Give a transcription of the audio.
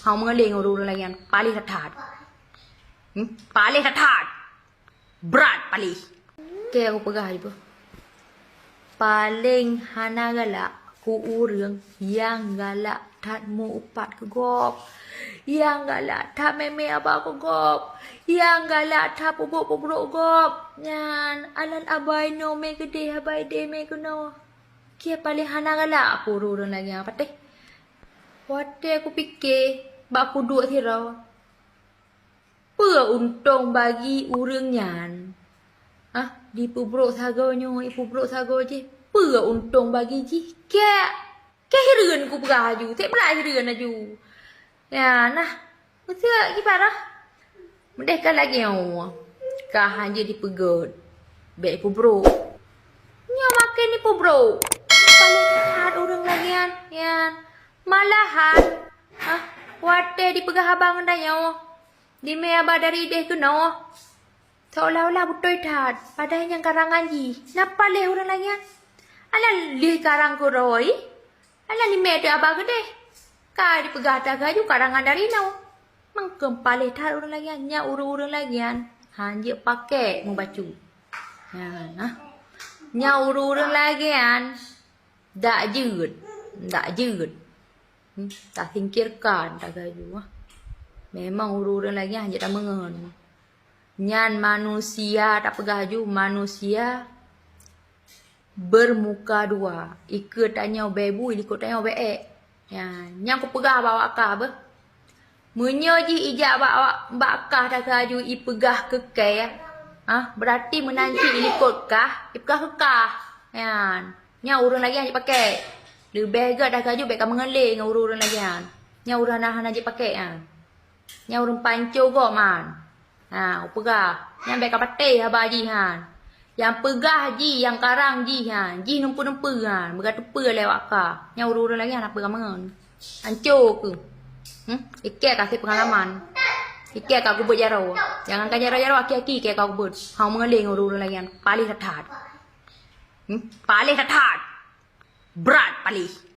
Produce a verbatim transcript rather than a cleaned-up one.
Hau meungaleng ureuëng-ureuëng lagée nyan, paléh that-that. Hmm? Paléh that-that. Brat paléh. Oke, aku peugah je beuh. Paléng hana galak ku ureuëng nyang galak that meu-upat keu gob, nyang galak that mé-mé haba keu gob, nyang galak that peubrok-peubrok gob. Nyan, alan abai nyoe mé keudeh, abai deh mé keunoe. Keu paléng hana galak ku ureuëng-ureuëng lagée nyan patéh. Watée kupike bak kuduek sidroe, peue untông bagi ureuëng nyan? Ah, dipeubrok sagoe nyoe, ipeubrok sagoe jih, peue untông bagi jih? Keu, keu hireuen kupeugah laju, seb brat hireuen laju. Ya, nah, meuseu kiban roh. Meudeh ka lagée nyoe, ka hana jipeugét, bék ipeubrok. Nyoe maken ipeubrok. Paléng that ureuëng lagée nyan, nyan. Malahan, ah, watée dipeugah haba ngon tanyoe, dimé haba dari ideh keunoe, seolah-olah beutôi that, padahai nyang karangan jih. Na paléh ureuëng lagée nyan? Alah lheueh karang keudroe, alah dimé teuk haba keudeh. Ka dipeugah that laju karangan dari inoe. Mangkeuem paléh that ureuëng lagée nyan, nyan ureuëng-ureuëng lagée nyan han jeuet pakèk meubacut. Nyan, nah. Nyan ureuëng-ureuëng lagée nyan dak jeuet, dak jeuet. Hmm, tasingkirkan that laju, ah. Memang ureuëng-ureuëng lagée nyan han jeuet tameungon. Nyan manusia, tapeugah laju manusia bermuka dua. Ikeue tanyoe bée bu, ilikot tanyoe bée ék. Ya, nyang kupeugah bak awak kah beuh. Meunyoe jih ijak bak awak, bak kah that laju ipeugah keu kée, ah, berarti meunan cit ilikot kah, ipeugah keu kah. Nyan, nyan ureuëng lagée nyan jipakèk. Leubeh gét that laju bék ka meungaleng ngon ureuëng-ureuëng lagée nyan. Nyan ureuëng hana, hana jipakèk nyan. Nyan ureuëng panco gob man. Ha, upeugah, nyan bék ka patéh haba jih nyan. Nyang peugah jih, nyang karang jih nyan, jih neumpeue-neumpeue nyan, beuka teupeue lé awak kah. Nyan ureuëng-ureuëng lagée nyan hana peue kameungon. Anco keuh. Hmm? Ikèe ka sit peungalaman. Ikèe ka keubeuet jaroe. Jangankan jaroe-jaroe, aki-aki ikèe ka keubeuet. Hau meungaleng ureuëng-ureuëng lagée nyan. Paléh that-that. Hmm? Paléh that-that. Brat paléh.